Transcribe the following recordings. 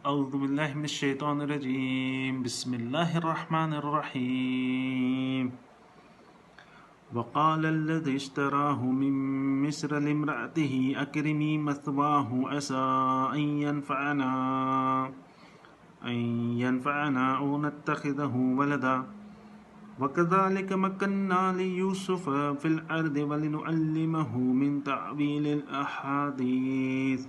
اعوذ بالله من الشيطان الرجيم بسم الله الرحمن الرحيم وقال الذي اشتراه من مصر لامرأته أكرمي مثواه عسى أن ينفعنا أن ينفعنا أو نتخذه ولدا وكذلك مكنا ليوسف في الأرض ولنعلمه من تأويل الأحاديث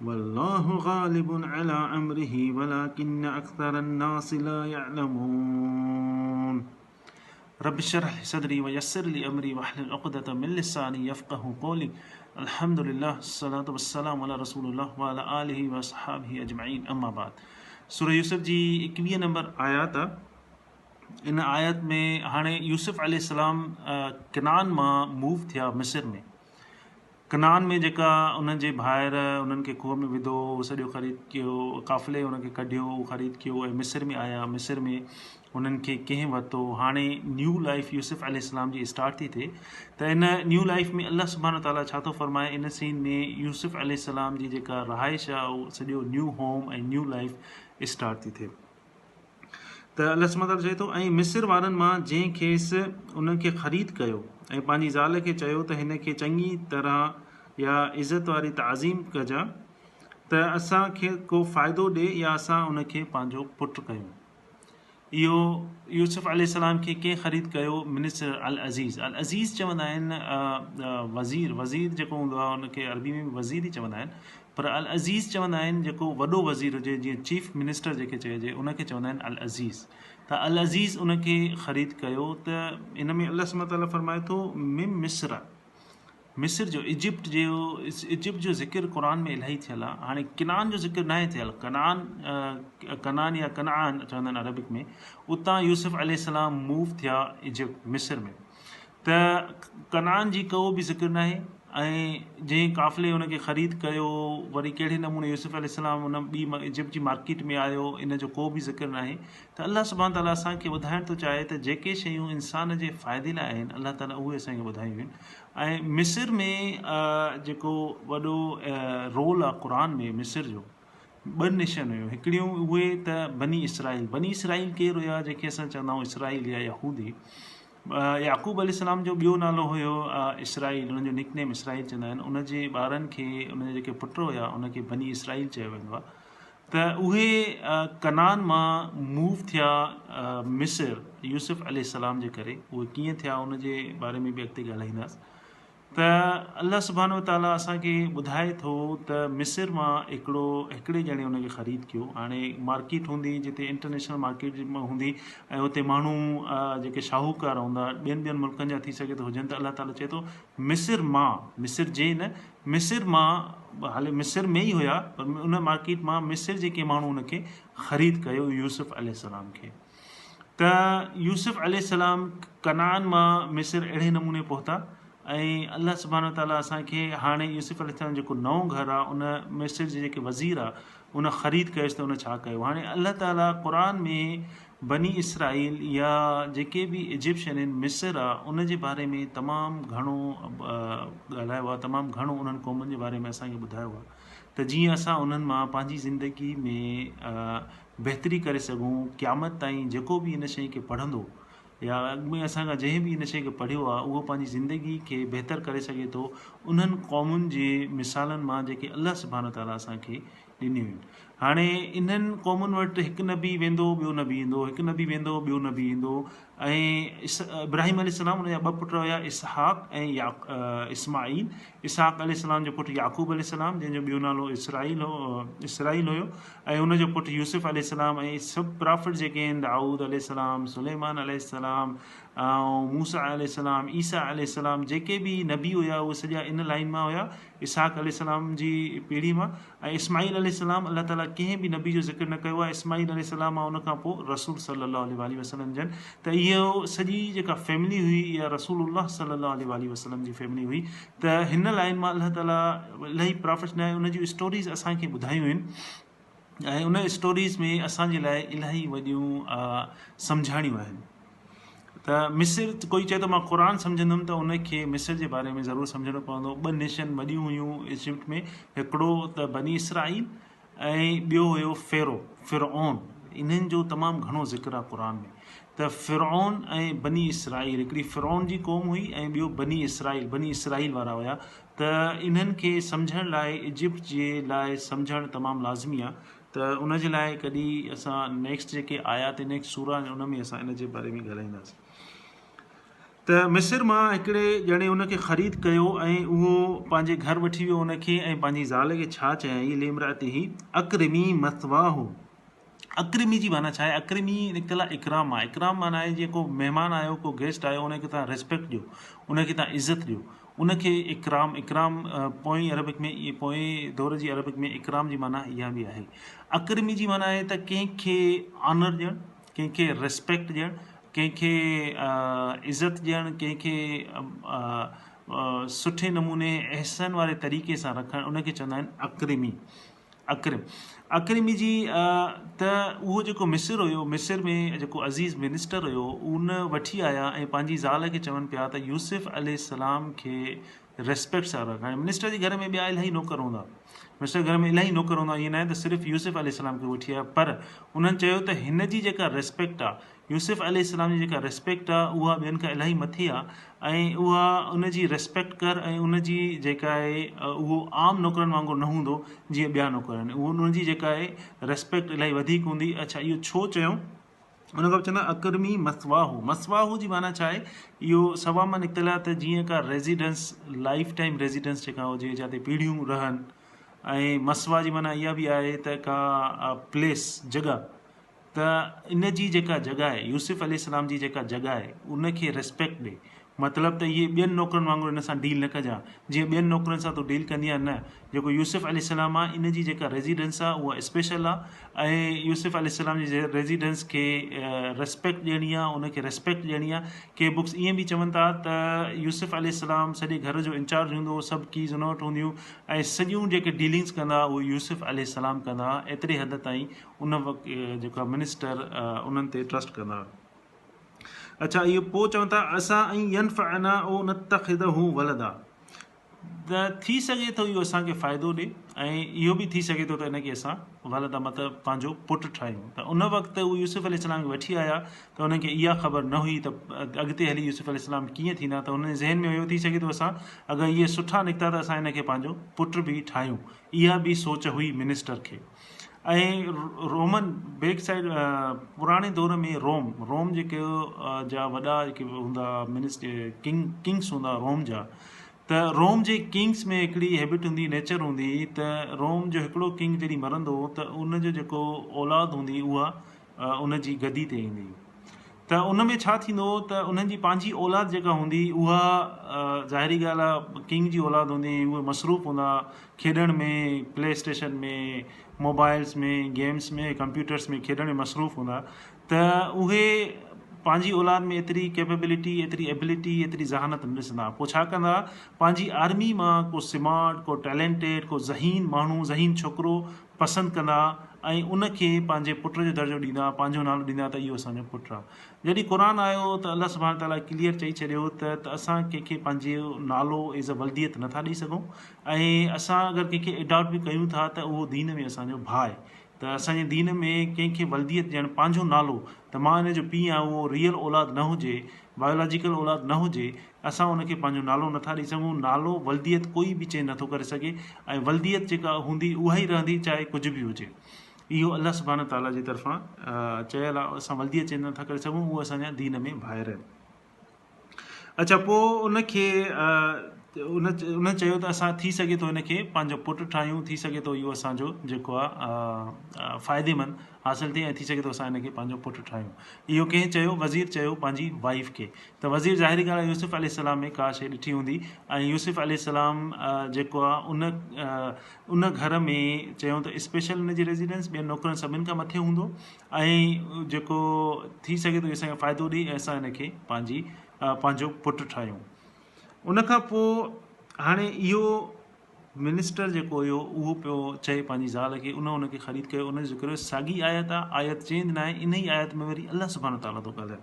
والله غالب على أمره ولكن أكثر الناس لا يعلمون رب اشرح لي صدري ويسر لي أمري واحلل عقدة من لساني يفقه قولي الحمد لله الصلاة والسلام على رسول الله وعلى آله وصحابه اجمعين اما بعد سورة يوسف جي 21 نمبر آيات ان آيت ۾ هاڻي يوسف عليه السلام ڪنعان مان موو ٿيا مصر ۾ ڪنعان ۾ جيڪا انهن جي ڀائر انهن کي کوهه ۾ وڌو سڄو خريد ڪيو قافلي انهن کي ڪڍيو اهو خريد ڪيو ۽ مصر ۾ آيا مصر ۾ انهن کي ڪنهن ورتو هاڻي نيو لائف يوسف عليه السلام جي اسٽارٽ ٿي ٿئي ته ان نيو لائف ۾ الله سبحانه وتعاليٰ ڇا ٿو فرمائي ان سين ۾ يوسف عليه السلام جي جيڪا رهائش آهي اهو سڄو نيو هوم ۽ نيو لائف اسٽارٽ ٿي ٿئي ته الله سبحانه وتعاليٰ چئي ٿو، ۽ مصر وارن مان جنهن کيس انهن کي خريد ڪيو ۽ پنهنجي زال کي چيو ته هن کي چڱي طرح يا عزت واري تعظيم ڪجان ته اسان کي ڪو فائدو ڏي يا اسان ان کي پنهنجو پٽ ڪيون. اهو يوسف عليه السلام کي ڪنهن خريد ڪيو؟ منصر العزيز. العزيز چوندا آهن وزير، وزير جيڪو هوندو آهي ان کي عربي ۾ به وزير ئي چوندا آهن. پر العزيز چوندا آهن جيڪو وڏو وزير هجي جيئن چيف منسٽر جنهن کي چئجي ان کي چوندا آهن العزيز ته العزيز ان کي خريد ڪيو ته ان ۾ الله سبحانه وتعالٰي فرمائي ٿو من مصر مصر جو ايجپٽ جو ايجپٽ جو ذڪر قرآن ۾ الاهي ٿيل آهي هاڻي ڪنعان جو ذڪر ناهي ٿيل ڪنعان ڪنعان يا ڪنعان چوندا آهن عربڪ ۾ اتان يوسف عليه السلام موو ٿيا ايجپٽ مصر ۾ ته ڪنعان جي ڪو به ذڪر ناهي ۽ جنهن قافلي ان کي خريد ڪيو وري ڪهڙي نموني يوسف عليه السلام ان ٻي ايجپٽ جي مارڪيٽ ۾ آيو ان جو ڪو به ذڪر ناهي ته الله سبحانه تعالٰي اسان کي ٻڌائڻ ٿو چاهي ته جيڪي شيون انسان جي فائدي لاء آهن الله تعالٰي اهي اسان کي ٻڌايون آهن ۽ مصر ۾ جيڪو وڏو رول آهي قرآن ۾ مصر جو ٻه نشن هيون هڪڙيون اهي ته بني اسرائيل بني اسرائيل ڪير هيا جنهن کي اسان چوندا آهيون اسرائيل يا يهودي يعقوب عليه السلام جو ٻيو نالو هيو اسرائيل ان جو نڪ نيم اسرائيل چوندا آهن ان جي ٻارن کي ان جا جيڪي پٽ هيا ان کي بني اسرائيل چيو ويندو آهي ته اهي ڪنعان مان موو ٿيا مصر يوسف عليه السلام جي ڪري اهي ڪيئن ٿيا ان جي باري ۾ به اڳتي ڳالهائينداسين ته الله سبحانه وتعاليٰ اسان کي ٻڌائي ٿو ته مصر مان هڪڙو هڪڙي ڄڻي ان کي خريد ڪيو هاڻي مارڪيٽ هوندي جتي انٽرنيشنل مارڪيٽ هوندي ۽ اتي ماڻهو جيڪي شاهوڪار هوندا ٻين ٻين ملڪن جا ٿي سگهي ٿو هجن ته الله تعاليٰ چئي ٿو مصر مان مصر جي نه مصر مان هلي مصر ۾ ئي هيا پر ان مارڪيٽ مان مصر جي ڪنهن ماڻهو ان کي خريد ڪيو يوسف عليه السلام کي ته يوسف عليه السلام ڪنعان مان مصر اهڙي نموني پهتا ۽ الله سبحانه وتعالٰي اسان کي هاڻي يوسف عليه السلام جيڪو نئون گهر آ ان مصر جي جيڪي وزير آ ان خريد ڪيس ته ان ڇا ڪيو هاڻي الله تعالٰي قرآن ۾ بني اسرائيل يا جيڪي به ايجپشن آهن مصر آ ان جي باري ۾ تمام گهڻو ڳالهايو آ تمام گهڻو انهن قومن جي باري ۾ اسان کي ٻڌايو آ ته جيئن اسان انهن مان پنهنجي زندگي ۾ بهتري ڪري سگهون قيامت تائين جيڪو به ان شيء کي پڙهندو يا اڳ ۾ اسان کان جنهن به ان شيء کي پڙهيو آهي اهو پنهنجي زندگي کي بهتر ڪري سگهي ٿو انهن قومن جي مثالن مان جيڪي الله سبحانه وتعالٰي اسان کي ڏنيون آهن هاڻي انهن قومن وٽ هڪ نبي ويندو ٻيو نبي ايندو هڪ نبي ويندو ٻيو نبي ايندو ۽ ابراهيم عليه السلام ان جا ٻه پٽ هيا اسحاق ۽ اسماعيل اسحاق عليه السلام جو پٽ يعقوب عليه السلام جنهن جو ٻيو نالو اسرائيل هو اسرائيل هيو ۽ ان جو پٽ يوسف عليه السلام ۽ سڀ پرافٽ جيڪي آهن دائود عليه السلام سليمان عليه السلام ۽ موسيٰ عليه السلام عيسيٰ عليه السلام جيڪي به نبي هيا اهي سڄا ان لائن مان هيا اسحاق عليه السلام جي پيڙهي مان ۽ اسماعيل عليه السلام الله تعالي ڪنهن به نبي جو ذڪر نه ڪيو آهي اسماعيل عليه السلام ۽ ان کان پوء رسول صلي الله عليه واٰله وسلم جن ته اهو سڄي جيڪا فيملي هئي اها رسول الله صلي الله عليه واٰله وسلم جي فيملي هئي ته هن لائن مان الله تعالي الاهي پرافٽس نه ان جون اسٽوريز اسان کي ٻڌايون آهن ۽ ان اسٽوريز ۾ اسان جي لاء الاهي وڏيون سمجهاڻيون آهن ته مصر ڪوئي چئي ٿو مان قرآن سمجهندم ته ان کي مصر جي باري ۾ ضرور سمجهڻو پوندو ٻه نيشن وڏيون هيون ايجپٽ ۾ هڪڙو ته بني اسرائيل ۽ ٻيو هيو فيرو، فرعون، انهن جو تمام گهڻو ذڪر آهي قرآن ۾ ته فرعون ۽ بني اسرائيل هڪڙي فرعون جي قوم هئي ۽ ٻيو بني اسرائيل، بني اسرائيل وارا هيا ته انهن کي سمجهڻ لاء ايجپٽ جي لاء سمجهڻ تمام لازمي آهي ته ان جي لاء ڪڏهن اسان نيڪسٽ جيڪي آيات نيڪسٽ سورة آهن ان ۾ اسان ان جي باري ۾ ڳالهائينداسين. ته مصر مان هڪڙي ڄڻي ان کي خريد ڪيو ۽ اهو پنهنجي گهر وٺي ويو ان کي ۽ پنهنجي زال کي ڇا چيائين لامرأته اڪرمي مثواه اڪرمي جي معنيٰ ڇا آهي اڪرمي نڪتل آهي اڪرام مان اڪرام معنيٰ آهي جيئن ڪو مهمان آيو ڪو گيسٽ آيو ان کي توهان ريسپيڪٽ ڏيو ان کي توهان عزت ڏيو ان کي اڪرام اڪرام پوئين عربڪ ۾ پوئين دور جي عربڪ ۾ اڪرام جي معنيٰ اها به آهي اڪرمي جي معنيٰ آهي ته ڪنهن کي آنر ڏيڻ ڪنهن کي ريسپيڪٽ ڏيڻ، ڪنهن کي عزت ڏيڻ، ڪنهن کي سٺي نموني احسن واري طريقي سان رکڻ ان کي چوندا آهن اڪرمي اڪرم اڪرمي جي ته اهو جيڪو مصر هيو مصر ۾ جيڪو عزيز منسٽر هيو ان وٺي آيا ۽ پنهنجي زال کي چون پيا ته يوسف عليه السلام کي ريسپيڪٽ سان رک. هاڻي منسٽر جي گهر ۾ ٻيا الاهي نوڪر هوندا. منسٽر جي گهر ۾ الاهي نوڪر هوندا ائين ناهي ته صرف يوسف عليه السلام کي وٺي آيا پر انهن چيو ته هن جي جيڪا ريسپيڪٽ آ يوسف عليه السلام جي جيڪا ريسپيڪٽ آ اها ٻين کان الاهي مٿي آ ۽ اها ان جي ريسپيڪٽ ڪر ۽ ان جي جيڪا آهي اهو عام نوڪرن وانگر نه هوندو جيئن ٻيا نوڪر آهن اهو ان جي جيڪا آهي ريسپيڪٽ الاهي وڌيڪ هوندي اڇا اهو ڇو چيو ان کان پوء چوندا اڪرمي مثواه مثواه جي معنيٰ ڇا آهي اهو سوا مان نڪتل آهي ته جيئن ڪا ريزيڊنس لائف ٽائيم ريزيڊنس جيڪا هجي جاتي پيڙهيون رهن ۽ مثوا جي معنيٰ اها به آهي ته ڪا پليس جڳهه ته ان جي جيڪا جڳهه آهي يوسف عليه السلام جي جيڪا جڳهه آهي ان کي ريسپيڪٽ ڏي مطلب ته اهي ٻين نوڪرن وانگر ان سان ڊيل نه ڪجان جيئن ٻين نوڪرن سان تون ڊيل ڪندي آهين نه جيڪو يوسف عليه السلام آهي ان جي جيڪا ريزيڊنس آهي اها اسپيشل آهي ۽ يوسف عليه السلام جي ريزيڊنس کي ريسپيڪٽ ڏيڻي آهي ان کي ريسپيڪٽ ڏيڻي آهي ڪي بڪس ائين به چون ٿا ته يوسف عليه السلام سڄي گهر جو انچارج هوندو هو سڀ ڪيز ان وٽ هونديون ۽ سڄيون جيڪي ڊيلنگس ڪندا اهي يوسف عليه السلام ڪندا ايتري حد تائين ان وقت جيڪا منسٽر انهن تي ٽرسٽ ڪندا اڇا اهو پوء چون ٿا عسيٰ ان ينفعنا او نتخذه ولدا ته ٿي سگهي ٿو اهو اسان کي فائدو ڏي ۽ اهو به ٿي سگهي ٿو ته ان کي اسان ولدا مطلب پنهنجو پٽ ٺاهيون ته ان وقت هو يوسف عليه السلام کي وٺي آيا ته انهن کي اها خبر نه هئي ته اڳتي هلي يوسف عليه السلام ڪيئن ٿيندا ته انهن جي ذهن ۾ هيو ٿي سگهي ٿو اسان اگر اهي سٺا نڪتا ته اسان ان کي پنهنجو پٽ به ٺاهيون اها به سوچ هئي منسٽر کي ۽ رومن بيڪ سائيڊ پراڻي دور ۾ روم روم جيڪي جا وڏا جيڪي هوندا منسٽ ڪنگ ڪنگس هوندا روم جا ته روم جي ڪنگس ۾ هڪڙي هيبٽ هوندي نيچر هوندي ته روم جو هڪڙو ڪنگ جڏهن مرندو هو ته ان جو جيڪو اولاد هوندي اها ان جي گدي تي ايندي ته ان ۾ ڇا ٿيندو هو ته انهن جي پنهنجي اولاد جيڪا هوندي اها ظاهري ڳالهه آهي ڪنگ جي اولاد هوندي اهي مصروف هوندا کيڏڻ ۾ پلي اسٽيشن ۾ موبائلس ۾ گيمس ۾ ڪمپيوٽرس ۾ کيڏڻ ۾ مصروف هوندا ته اهي پنهنجي اولاد ۾ ايتري ڪيپيبلٽي ايتري ايبلٽي ايتري ذهانت نه ڏسندا پوء ڇا ڪندا پنهنجي آرمي مان ڪو سمارٽ ڪو ٽيلنٽيڊ ڪو ذهين ماڻهو ذهين ڇوڪرو پسند ڪندا ۽ ان کي پنهنجي پٽ جو درجو ڏيندا، پنهنجو نالو ڏيندا ته اهو اسان جو پٽ آهي. جڏهن قرآن آيو ته الله سبحانه تعاليٰ ڪليئر چئي ڇڏيو ته ته اسان ڪنهن کي پنهنجو نالو ايز ا ولديت نٿا ڏئي سگهون ۽ اسان اگر ڪنهن کي اڊاپٽ به ڪيون ٿا ته اهو دين ۾ اسان جو ڀاء آهي ته اسان جي دين ۾ ڪنهن کي ولديت ڏيڻ پنهنجو نالو ته مان ان جو پيء آهيان اهو ريئل اولاد نه هجي بايولاجيڪل اولاد نه هجي اسان ان کي پنهنجو نالو نٿا ڏئي سگهون، نالو ولديت ڪوئي به چينج نٿو ڪري سگهي ۽ ولديت جيڪا هوندي اها ئي رهندي چاهي ڪجهه به هجي. اهو الله سبحانه تعاليٰ جي طرفان چيل آهي اسان ولديت چينج نٿا ڪري سگهون اهي اسان جا دين ۾ ڀائر آهن. اڇا پوء ان کي ان ان چيو ته اسان ٿي سگهي ٿو ان کي پنهنجو پٽ ٺاهيون ٿي سگهي ٿو اهو اسان جو جيڪو آهي فائديمند حاصل ٿئي ۽ ٿي سگهي ٿو اسان ان کي پنهنجو پٽ ٺاهيون اهو ڪنهن چيو وزير چيو پنهنجي وائيف کي ته وزير ظاهري ڳالهه آهي يوسف عليه السلام ۾ ڪا شيء ڏٺي هوندي ۽ يوسف عليه السلام جيڪو آهي ان ان گهر ۾ چيائون ته اسپيشل ان جي ريزيڊنس ٻين نوڪرن سڀن کان مٿي هوندو ۽ جيڪو ٿي سگهي ٿو اسان کي فائدو ڏئي ۽ اسان ان کي پنهنجي پنهنجو پٽ ٺاهيون ان کان پوء هاڻي اهو منسٽر جيڪو هيو اهو پيو چئي پنهنجي زال کي ان ان کي خريد ڪيو ان جو ذڪر هيو ساڳي آيت آ آيت چينج ناهي انهي آيت ۾ وري الله سبحانه وتعاليٰ ٿو ڳالهائي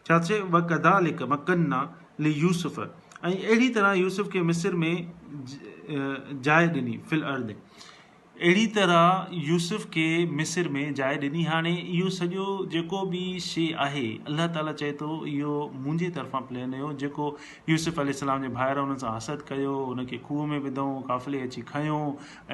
ڇا ٿو چئي وڪذالڪ مڪنا ليوسف ۽ اهڙي طرح يوسف کي مصر ۾ جاء ڏني في الارض. اهڙي طرح يوسف کي مصر ۾ جاء ڏني. هاڻي اهو سڄو جيڪو به شيء آهي الله تعالي چئي ٿو اهو منهنجي طرفان پلين هيو جيڪو يوسف عليه السلام جي ڀائر انهن سان حسد ڪيو ان کي کوهه ۾ وڌئون قافلي اچي کنيو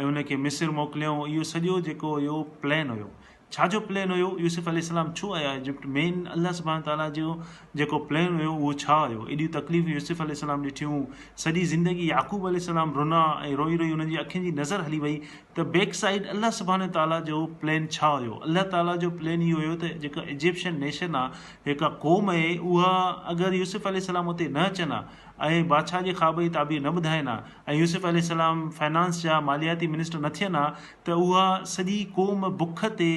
۽ ان کي مصر موڪليائون اهو سڄو جيڪو هيو پلين هيو. ڇا جو پلين هيو؟ يوسف عليه السلام ڇو آيا ايجپٽ مين الله سبحانه تعالٰي جو جيڪو پلين هيو اهو ڇا هيو؟ ايڏيون تڪليفون يوسف عليه السلام ڏٺيون، سڄي زندگي يعقوب عليه السلام رنا ۽ روئي روئي انهن جي اکين جي نظر هلي وئي ته بيڪ سائيڊ الله سبحانه تعالٰي جو پلين ڇا هيو؟ الله تعالٰي جو پلين اهو هيو ته جيڪا ايجپشن نيشن آ جيڪا قوم اهي اها اگر يوسف عليه السلام اتي نه اچن ها ۽ بادشاهه جي خواب جي تعبير نه ٻڌائين ها ۽ يوسف عليه السلام فنانس جا مالياتي منسٽر نه ٿين ها ته اها سڄي قوم بک تي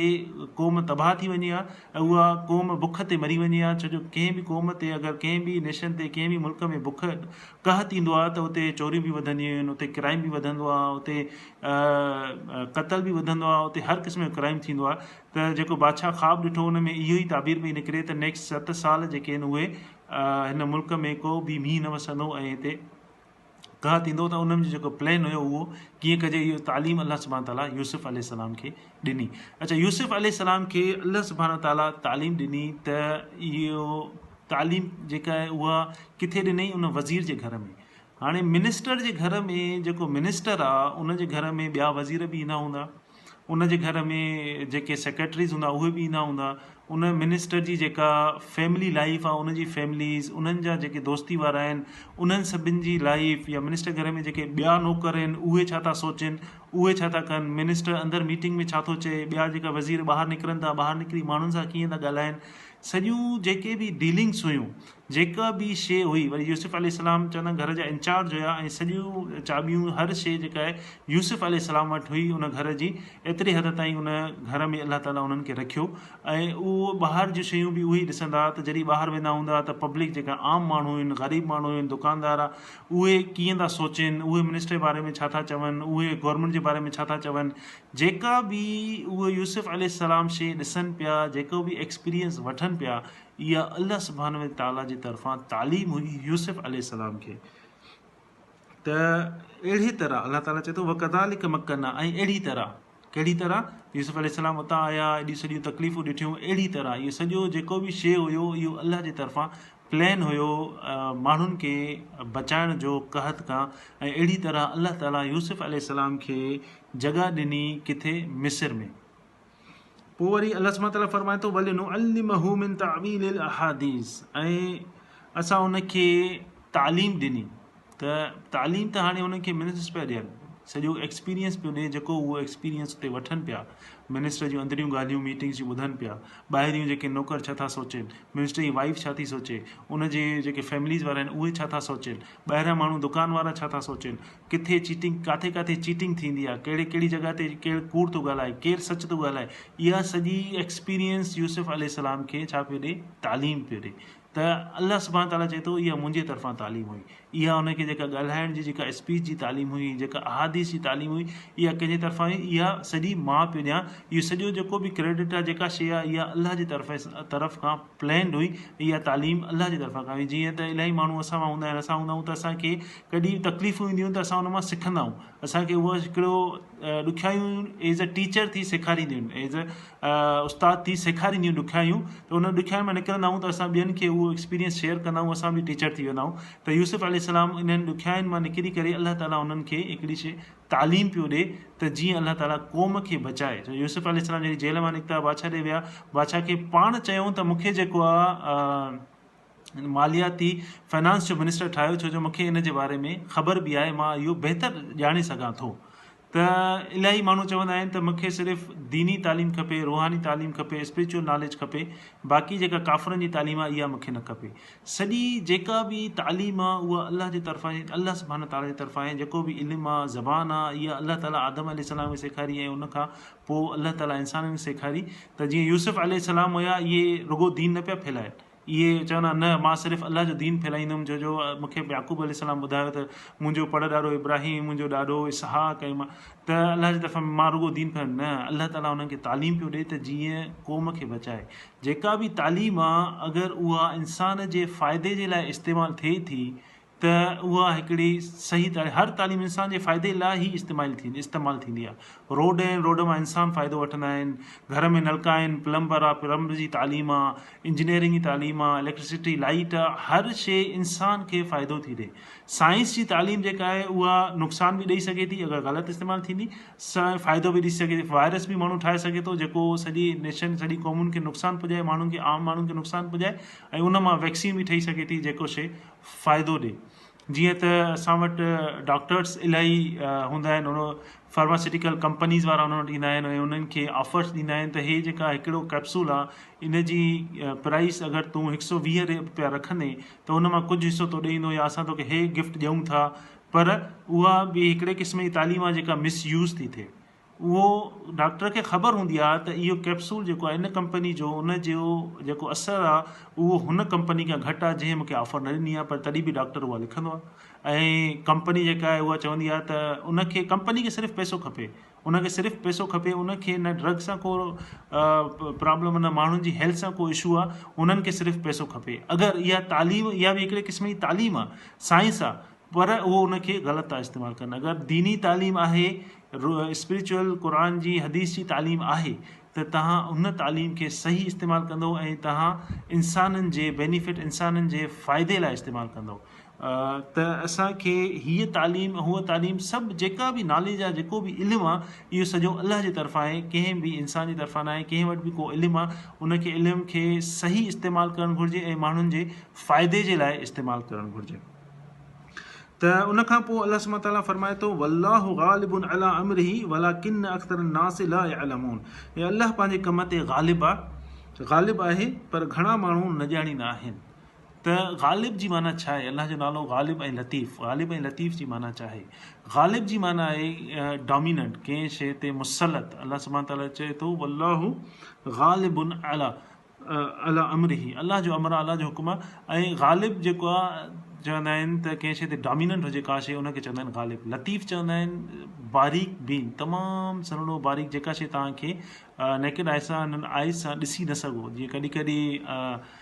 قوم تباهه ٿي وڃي ها ۽ اها قوم بک تي مري وڃي ها ڇو جو ڪنهن به قوم تي اگر ڪنهن به نيشن تي ڪنهن به ملڪ ۾ بک قحط ايندو آهي ته اتي چوريون به وڌنديون آهن اتي ڪرائم به وڌندو آهي اتي قتل به وڌندو آهي اتي هر قسم جو ڪرائم ٿيندو آهي ته جيڪو بادشاهه خواب ڏٺو ان ۾ اهو ئي تعبير پئي نڪري ته نيڪسٽ ست سال جيڪي آهن اهي هن ملڪ ۾ ڪو به مينهن نه وسندو ۽ هتي قحط ايندو ته انهن جو جيڪو پلان هيو اهو ڪيئن ڪجي اهو تعليم الله سبحانه تعالٰي يوسف عليه السلام کي ڏني اچها يوسف عليه السلام کي الله سبحانه تعالٰي تعليم ڏني ته اهو تعليم جيڪا آهي اها ڪٿي ڏني ان وزير جي گهر ۾ هاڻي منسٽر جي گهر ۾ جيڪو منسٽر آ ان جي گهر ۾ ٻيا وزير به ايندا هوندا ان جي گهر ۾ جيڪي سيڪريٽريز هوندا اهي به ايندا هوندا ان منسٽر جي جيڪا فيملي لائيف آهي ان جي فيمليز انهن جا جيڪي دوستي وارا آهن انهن سڀن جي لائيف يا منسٽر گهر ۾ جيڪي ٻيا نوڪر آهن اهي ڇا ٿا سوچين اهي ڇا ٿا ڪن منسٽر اندر ميٽنگ ۾ ڇا ٿو چئي ٻيا جيڪا وزير ٻاهر نڪرن ٿا ٻاهر نڪري ماڻهن سان ڪيئن ٿا ڳالهائن سڄيون جيڪي به ڊيلنگس هيون جيڪا به شيء هئي وري يوسف عليه السلام چوندا آهن گهر جا انچارج هيا ۽ سڄيون چاٻيون هر شيء جيڪا آهي يوسف عليه السلام وٽ هئي ان گهر جي ايتري حد تائين ان گهر ۾ الله تعالي انهن کي رکيو ۽ اهو ٻاهر جون شيون به اهي ڏسندا ته جڏهن ٻاهر ويندا هوندا ته پبلڪ جيڪا عام ماڻهو آهن غريب ماڻهو آهن دڪاندار اهي ڪيئن ٿا سوچين اهي منسٽر جي باري ۾ ڇا ٿا چون اهي گورنمينٽ جي باري ۾ ڇا ٿا چون جيڪا به اهي يوسف عليه السلام شيء ڏسن پيا جيڪو به ايڪسپيرينس وٺن پيا اها الله سبحانه وتعاليٰ جي طرفان تعليم هئي يوسف عليه السلام کي ته اهڙي طرح الله تعاليٰ چئي ٿو وڪذالڪ مڪنا ۽ اهڙي طرح ڪهڙي طرح يوسف عليه السلام اتان آيا ايڏيون سڄيون تڪليفون ڏٺيون اهڙي طرح اهو سڄو جيڪو به شيء هيو اهو الله جي طرفان پلان هيو ماڻهن کي بچائڻ جو قحط کان ۽ اهڙي طرح الله تعاليٰ يوسف عليه السلام کي جڳهه ڏني ڪٿي مصر ۾ پوء وري الله سبحانه وتعاليٰ فرمائي ٿو ولنعلمه من تاويل الاحاديث ۽ اسان ان کي تعليم ڏني ته تعليم ته هاڻي انهن کي منسٽرس پيا ڏين سڄو ايڪسپيرينس پيو ڏي جيڪو اهو ايڪسپيرينس اتي وٺن پيا منسٽر جون اندريون ڳالهيون ميٽنگس جون ٻڌن پيا ٻاهريون جيڪي نوڪر ڇا ٿا سوچين منسٽر جي وائيف ڇا ٿي سوچي ان جي جيڪي فيمليز وارا آهن اهي ڇا ٿا سوچين ٻاهريان ماڻهو دڪان وارا ڇا ٿا سوچين ڪٿي چيٽنگ ڪاٿي ڪاٿي چيٽنگ ٿيندي آهي ڪهڙي ڪهڙي جڳهه تي ڪير ڪوڙ ٿو ڳالهائي ڪير سچ ٿو ڳالهائي اها سڄي ايڪسپيرينس يوسف عليه السلام کي ڇا پيو ڏي تعليم پيو ڏي ته الله سبحانه تعالٰي چئي ٿو اها منهنجي طرفان تعليم هئي اها ان کي جيڪا ڳالهائڻ جي جيڪا اسپيچ جي تعليم هئي جيڪا احاديث جي تعليم هئي اها ڪنهن جي طرفان هئي اها سڄي مان پيو ڏيان اهو سڄو جيڪو به ڪريڊٽ آهي جيڪا شيء آهي اها الله جي طرف طرف کان پلانڊ هئي اها تعليم الله جي طرفان کان هئي جيئن ته الاهي ماڻهو اسان مان هوندا آهن اسان هوندا آهيون ته اسان کي ڪڏهن به تڪليفون اينديون آهن ته اسان ان مان سکندا آهيون اسان کي اهو هڪڙو ڏکيائيون ايز اي ٽيچر ٿي سيکارينديون آهن ايز اي استاد ٿي سيکارينديون ڏکيائيون ته ان ڏکيائين مان نڪرندا آهيون ته اسان ٻين کي اهو ايڪسپيرينس شيئر ڪندا آهيون اسان به ٽيچر ٿي ويندا آهيون ته يوسف عليه السلام انهن ڏکيائين مان نڪري ڪري الله تعاليٰ انهن کي هڪڙي شي تعليم پيو ڏي ته جيئن الله تعاليٰ قوم کي بچائي ڇو يوسف عليه السلام جڏهن جيل مان نڪتا بادشاهه ڏي ويا بادشاهه کي پاڻ چيائون ته مون کي جيڪو آ مالياتي فنانس جو منسٽر ٺاهيو ڇو جو مون کي ان جي باري ۾ خبر به آهي مان اهو بهتر ڄاڻي سگهان ٿو ته الاهي ماڻهو چوندا آهن ته مون کي صرف ديني تعليم کپي روحاني تعليم کپي اسپرچوئل ناليج کپي باقي جيڪا ڪافرن جي تعليم آهي اها مون کي نه کپي سڄي جيڪا به تعليم آ اها الله جي طرفان آهي الله سبحانه وتعالي جي طرفان آهي جيڪو به علم آ زبان آ اها الله تعالي آدم عليه السلام کي سيکاري ۽ ان کان پوء الله تعالي انسانن کي سيکاري ته جيئن يوسف عليه السلام هيا اهي رڳو دين نه پيا ڦهلائن اهي چوندا نه مان صرف الله جو دين ڦهلائيندم ڇو جو مون کي يعقوب عليه السلام ٻڌايو ته منهنجو پڙ ڏاڏو ابراهيم منهنجو ڏاڏو اسحاق ۽ مان ته الله جي طرفان مان رڳو دين ڦهلائيندم نه الله تعالي انهن کي تعليم پيو ڏئي ته جيئن قوم کي بچائي جيڪا به تعليم آ اگر اها انسان جي فائدي جي لاء استعمال ٿئي ٿي ته اها هڪڙي صحيح تعليم هر تعليم انسان جي فائدي لاء ئي استعمال ٿيندي استعمال ٿيندي آهي روڊ آهن روڊ مان انسان فائدو وٺندا آهن گهر ۾ نلڪا آهن پلمبر آهي پلمبر جي تعليم آهي انجنيئرنگ جي تعليم آهي اليڪٽرسٽي لائيٽ آهي هر شي انسان کي فائدو ٿي ڏي سائنس جي تعليم جيڪا آهي اها نقصان به ڏئي سگهي ٿي اگر غلط استعمال ٿيندي فائدو به ڏئي سگهي ٿي وائرس به ماڻهو ٺاهي سگهي ٿو جيڪو سڄي نيشن سڄي قومن کي نقصان پڄائي ماڻهن کي عام ماڻهن کي نقصان پڄائي ۽ ان مان ويڪسين به ٺهي سگهي ٿي جيڪو شي فائدو ڏي جيئن ته اسان وٽ ڊاڪٽرس الاهي هوندا آهن ان فارماسيوٽيڪل ڪمپنيز وارا انهن وٽ ايندا آهن ۽ انهن کي آفرس ڏيندا آهن ته هي جيڪا هڪڙو ڪيپسول آهي ان جي پرائس اگر تون هڪ سو 20 روپيا رکندي ته ان مان ڪجهه حصو تو ڏي ايندو يا اسان توکي هي گفٽ ڏيون ٿا پر اها به هڪڙي قسم جي تعليم آهي جيڪا مس يوز ٿي ٿئي اهو ڊاڪٽر کي خبر هوندي آهي ته اهو ڪيپسول جيڪو آهي ان ڪمپني جو ان جو جيڪو اثر آهي اهو هن ڪمپني کان گهٽ آهي جنهن مونکي آفر نه ڏني آهي پر تڏهن به ڊاڪٽر اها لکندو آهي ۽ ڪمپني جيڪا آهي اها چوندي آهي ته ان کي ڪمپني کي صرف پئسو کپي ان کي صرف پئسو کپي ان کي نه ڊرگ سان ڪو پرابلم نه ماڻهن جي هيلٿ سان ڪو اشو آهي انهن کي صرف پئسو کپي اگر اها تعليم اها به هڪڙي قسم جي تعليم آهي سائنس آهي پر اهو ان کي غلط ٿا استعمال ڪن اگر ديني تعليم آهي اسپريچوئل قرآن جي حديث جي تعليم آهي ته توهان ان تعليم کي صحيح استعمال ڪندو ۽ توهان انسانن جي بينيفٽ انسانن جي فائدي لاء استعمال ڪندو ته اسان کي هيء تعليم هوء تعليم سڀ جيڪا به ناليج آهي جيڪو به علم آهي اهو سڄو الله جي طرفان آهي ڪنهن به انسان جي طرفان ناهي ڪنهن وٽ به ڪو علم آهي ان کي علم کي صحيح استعمال ڪرڻ گهرجي ۽ ماڻهن جي فائدي جي لاء استعمال ڪرڻ گهرجي. ته ان کان پوء الله سبحانه وتعاليٰ فرمائي ٿو والله غالب علي امره ولڪن اڪثر الناس لا يعلمون ۽ الله پنهنجي ڪم تي غالب آهي غالب آهي پر گهڻا ماڻهو نه ڄاڻيندا آهن ته غالب جي معنيٰ ڇا آهي الله جو نالو غالب ۽ لطيف غالب ۽ لطيف جي معنيٰ ڇا آهي غالب جي معنيٰ آهي ڊاميننٽ ڪنهن شيء تي مسلط الله سبحانه وتعاليٰ چئي ٿو والله غالب علي علي امره الله جو امر آهي الله جو حڪم آهي ۽ غالب جيڪو آهي چوندا آهن ته ڪنهن شيء تي ڊاميننٽ هجي ڪا شيء ان کي چوندا آهن غالب لطيف چوندا آهن باريڪ بين تمام سنهڙو باريڪ جيڪا شيء توهان کي نيڪڊ آئي سان انهن آئيز سان ڏسي نه سگهو جيئن ڪڏهن ڪڏهن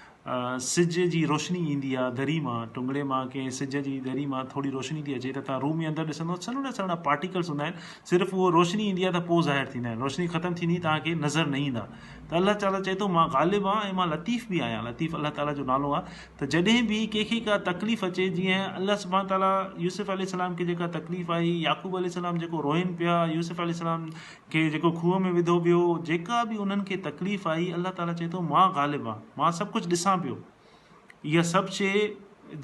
سج جي روشني ايندي آهي دري مان ٽنگڙي مان ڪنهن سج جي دري مان ٿوري روشني ٿي اچي ته توهان روم ۾ اندر ڏسندو سنهڙا سنهڙا پارٽيڪلس هوندا آهن صرف اهو روشني ايندي آهي ته پوء ظاهر ٿيندا آهن روشني ختم ٿيندي توهان کي نظر نه ايندا ته الله تعاليٰ چئي ٿو مان غالب آهيان ۽ مان لطيف به آهيان لطيف الله تعاليٰ جو نالو آهي ته جڏهن به ڪنهن کي ڪا تڪليف اچي جيئن الله سبحانه تعاليٰ يوسف عليه السلام کي جيڪا تڪليف آئي يعقوب عليه السلام جيڪو روئن پيا يوسف عليه السلام کي جيڪو کوهه ۾ وڌو ويو جيڪا به انهن کي تڪليف آئي الله تعاليٰ چئي ٿو مان غالب آهيان مان سڀ ڪجهه ڏسان پيو اها سڀ شيء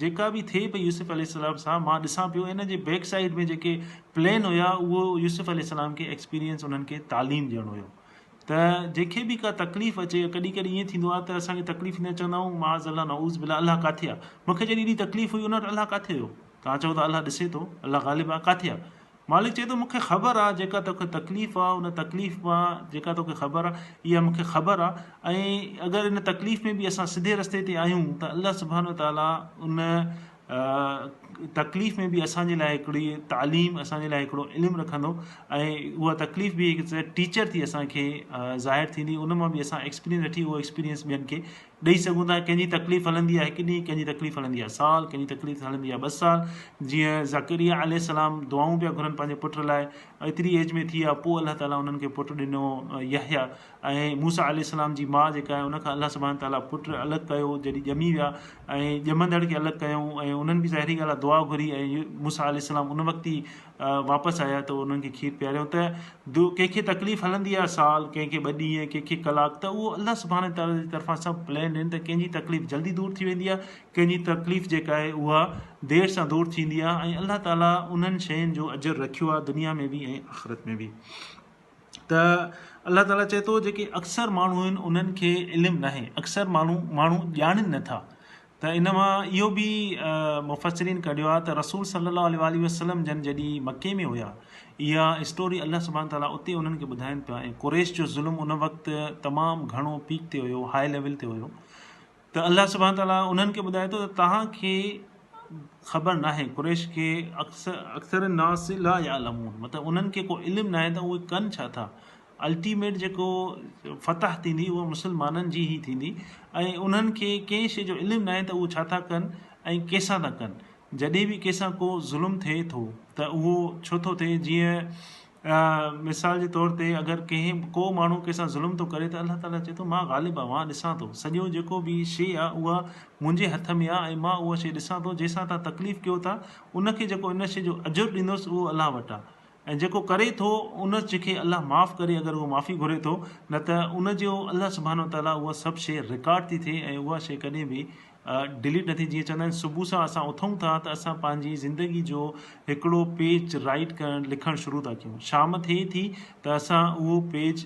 جيڪا به ٿئي پئي يوسف عليه السلام سان مان ڏسان پيو ان جي بيڪ سائيڊ ۾ جيڪي پلين هيا اهو يوسف عليه السلام کي ايڪسپيرينس انهن کي تعليم ڏيڻو هيو ته جنهن کي به ڪا تڪليف اچي ڪڏهن ڪڏهن ائين ٿيندو آهي ته اسان کي تڪليف ايندي آهي چوندا آهيون معاذ الله نعوذ بالله الله ڪاٿي آهي مون کي جڏهن ايڏي تڪليف هئي ان وٽ الله ڪاٿي هيو توهان چئو ٿا الله ڏسي ٿو الله غالب آهي ڪاٿي آهي مالڪ چئي ٿو مون کي خبر آهي جيڪا توکي تڪليف آهي ان تڪليف مان جيڪا توکي خبر آهي اها مون کي خبر آهي ۽ اگر ان تڪليف ۾ به اسان سڌي رستي تي آهيون ته الله سبحانه وتعاليٰ ان تڪليف ۾ به اسان جي لاء هڪڙي تعليم اسان جي لاء هڪڙو علم رکندو ۽ اها تڪليف به هڪ ٽيچر ٿي اسان کي ظاهر ٿيندي ان مان به اسان ايڪسپيرينس وٺي اهو ايڪسپيرينس ٻين کي ڏئي سگهون ٿا ڪنهن جي تڪليف هلندي آهي هڪ ڏينهن ڪنهن جي تڪليف هلندي آهي سال ڪنهن جي تڪليف هلندي آهي ٻه سال جيئن زڪريا عليه السلام دعائون پيا گهرن پنهنجي پٽ لاء ايتري ايج ۾ ٿي ويا پوء الله تعاليٰ انهن کي پٽ ڏنو يحيٰ ۽ موسيٰ عليه السلام جي ماء جيڪا آهي ان کان الله سبحانه تعاليٰ پٽ الڳ ڪيو جڏهن ڄمي ويا ۽ ڄمندڙ کي الڳ ڪيائون ۽ انهن به ظاهري ڳالهه آهي دعا گهري ۽ موسيٰ عليه السلام ان وقت ئي واپس آيا ته انهن کي کير پياريائون ته ڪنهن کي تڪليف هلندي آهي سال ڪنهن کي ٻه ڏينهن ڪنهن کي ڪلاڪ ته اهو الله سبحانه تعاليٰ جي طرفان سڀ پلان آهن ته ڪنهن جي تڪليف جلدي دور ٿي ويندي آهي ڪنهن جي تڪليف جيڪا آهي اها دير سان دور ٿيندي آهي ۽ الله تعاليٰ انهن شين جو اجر رکيو آهي دنيا ۾ به ۽ آخرت ۾ به. ته الله تعاليٰ چئي ٿو جيڪي اڪثر ماڻهو آهن انهن کي علم ناهي اڪثر ماڻهو ماڻهو ڄاڻن نٿا ته ان مان اهو به مفسرين ڪڍيو آهي ته رسول صلي الله عليه وآله وسلم جن جڏهن مڪي ۾ هيا اها اسٽوري الله سبحانه تعاليٰ اتي انهن کي ٻڌائين پيا ۽ قريش جو ظلم ان وقت تمام گهڻو پيڪ تي هيو هاء ليول تي هيو ته الله سبحانه تعاليٰ انهن کي ٻڌائي ٿو ته توهان کي خبر ناهي قريش کي اڪثر الناس لا يعلمون مطلب انهن کي ڪو علم ناهي ته اهي ڪن ڇا ٿا الٽيميٽ جيڪو فتح ٿيندي اها مسلمانن جي ئي ٿيندي ۽ انهن کي ڪنهن شيء جو علم ناهي ته اهي ڇا ٿا ڪن ۽ ڪيسان ٿا ڪن. جڏهن به ڪنهن سان ڪو ظلم ٿئي ٿو ته اهو ڇو ٿو ٿئي جيئن مثال جي طور تي اگر ڪنهن ڪو ماڻهو ڪنهن سان ظلم ٿو ڪري ته الله تعاليٰ چئي ٿو مان غالب آهيان مان ڏسان ٿو سڄو جيڪو به شيء آهي اها منهنجي هٿ ۾ آهي ۽ مان اها شيء ڏسان ٿو جنهن سان توهان تڪليف ڪيو ٿا ان کي جيڪو ان شيء جو اجر ڏيندس اهو الله وٽ آهي ۽ جيڪو ڪري ٿو ان کي الله معاف ڪري اگر اهو معافي گهري ٿو نه ته ان جو الله سبحانه وتعاليٰ اها سڀ شيء رڪارڊ ٿي ٿئي ۽ اها شيء ڪڏهن به ڊليٽ نه ٿي جيئن چوندا آهن صبح سان اسان اٿون ٿا ته اسان پنهنجي زندگي جو هڪڙو پيج رائيٽ ڪرڻ لکڻ شروع ٿا ڪيون شام ٿئي ٿي ته اسان اهو پيج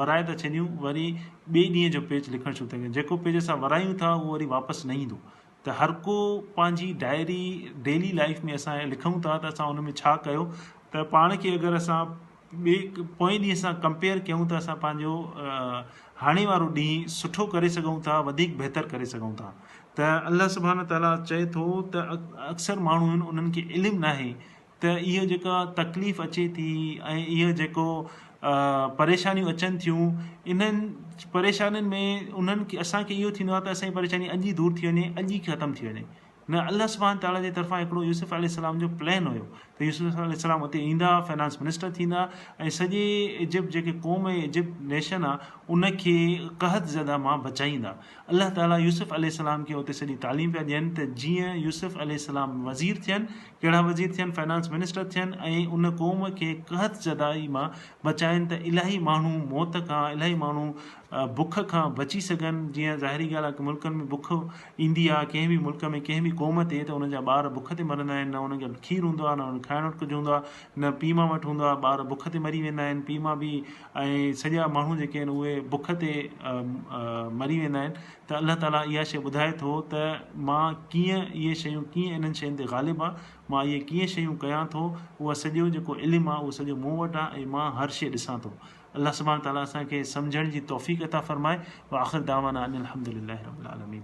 ورائي ٿا ڇڏيون وري ٻئي ڏينهن جو پيج لکڻ شروع ٿا ڪيون جيڪو پيج اسان ورايون ٿا اهو وري واپس نه ايندو ته هر ڪو پنهنجي ڊائري ڊيلي لائف ۾ اسان لکون ٿا ته اسان ان ۾ ڇا ڪيو ته پاڻ کي اگر اسان ٻئي پوئين ڏينهن سان ڪمپيئر ڪيون ته اسان پنهنجو هاڻي وارو ڏينهن سٺو ڪري سگهون ٿا وڌيڪ بهتر ڪري سگهون ٿا ته الله سبحانه تعالٰي چئي ٿو ته اڪثر ماڻهو آهن انهن کي علم ناهي ته اهو جيڪا تڪليف اچي ٿي ۽ اهو جيڪو پريشانيون اچن ٿيون انهن پريشانين ۾ انهن کي اسان کي اهو ٿيندو آهي ته اسان جي پريشاني اڄ ئي دور ٿي وڃي اڄ ئي ختم ٿي وڃي نه الله سبحانه تعالٰي جي طرفان هڪڙو يوسف عليه السلام جو پلان هيو ته يوسف عليه السلام اتي ايندا فنانس منسٽر ٿيندا ۽ سڄي ايجپٽ جيڪي قوم ۽ ايجپٽ نيشن آ ان کي قحط زده مان بچائيندا الله تعالٰي يوسف عليه السلام کي اتي سڄي تعليم پيا ڏين ته جيئن يوسف عليه السلام وزير ٿين ڪهڙا وزير ٿين فنانس منسٽر ٿين ۽ ان قوم کي قحط زدائي مان بچائين ته الاهي ماڻهو موت کان الاهي ماڻهو بک کان بچي سگهن جيئن ظاهري ڳالهه آهي ته ملڪن ۾ بک ايندي آهي ڪنهن به ملڪ ۾ ڪنهن به قوم تي ته انهن جا ٻار بک تي مرندا آهن نه انهن کي کير هوندو آهي نه انهن کي کائڻ وٽ ڪجهه هوندو آهي نه پيء ماء وٽ هوندو آهي ٻار بک تي مري ويندا آهن پيء ماء به ۽ سڄا ماڻهو جيڪي آهن اهي بک تي مري ويندا آهن ته الله تعالي اها شيء ٻڌائي ٿو ته مان ڪيئن اهي شيون ڪيئن انهن شين تي غالب آهيان مان اهي ڪيئن شيون ڪيان ٿو اها سڄو جيڪو علم آهي اهو سڄو مون وٽ آهي ۽ مان هر شيء ڏسان ٿو الله سبحانه وتعالي اسان کي سمجهڻ جي توفيق عطا فرمائي واخر دعوانا ان الحمد لله رب العالمين.